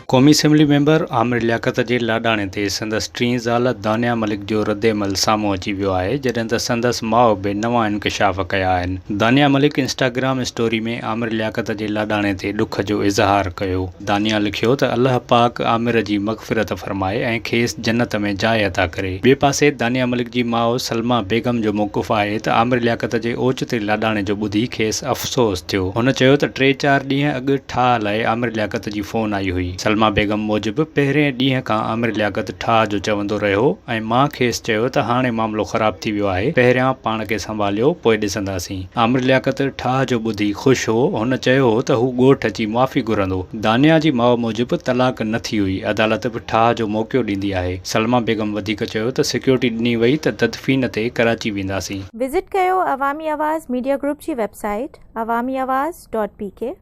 قومي assembly member Amir لياقت جي لاڏاڻي تي سندس ٽين زال دانيا ملڪ جو ردعمل سامهون اچي ويو آهي، جڏهن ته سندس ماء به نوان انڪشاف ڪيا آهن. دانيا ملڪ انسٽاگرام اسٽوري ۾ عامر لياقت جي لاڏاڻي تي ڏک جو اظهار ڪيو. دانيا لکيو ته الله پاڪ عامر جي مغفرت فرمائي ۽ کيس جنت ۾ جاء عطا ڪري. ٻئي پاسي دانيا ملڪ جي ماء سلميٰ بيگم جو موقف آهي ته عامر لياقت جي اوچتي لاڏاڻي جو ٻڌي کيس افسوس ٿيو. هن چيو ته ٽي چار ڏينهن اڳ ٺاهه لاء عامر لياقت جي فون آئي هئي. سلميٰ بيگم موجب پهرين ڏينهن کان عامر لياقت ٺاهه جو چوندو رهيو ۽ مان کيس چيو ته هاڻي معاملو خراب ٿي ويو آهي، پهريان پاڻ کي سنڀاليو پوء ڏسنداسين. عامر لياقت ٺاهه جو ٻڌي خوش هو، هن چيو هو ته هو ڳوٺ اچي معافي گهرندو. دانيا جي ماء موجب طلاق نه ٿي هئي، عدالت به ٺاهه جو موقعو ڏيندي آهي. سلميٰ بيگم وڌيڪ چيو ته سيڪيورٽي ڏني وئي ته تدفين تي ڪراچي وينداسين. وزٽ ڪيو عوامي آواز ميڊيا گروپ جي website Awami Awaz dot P K.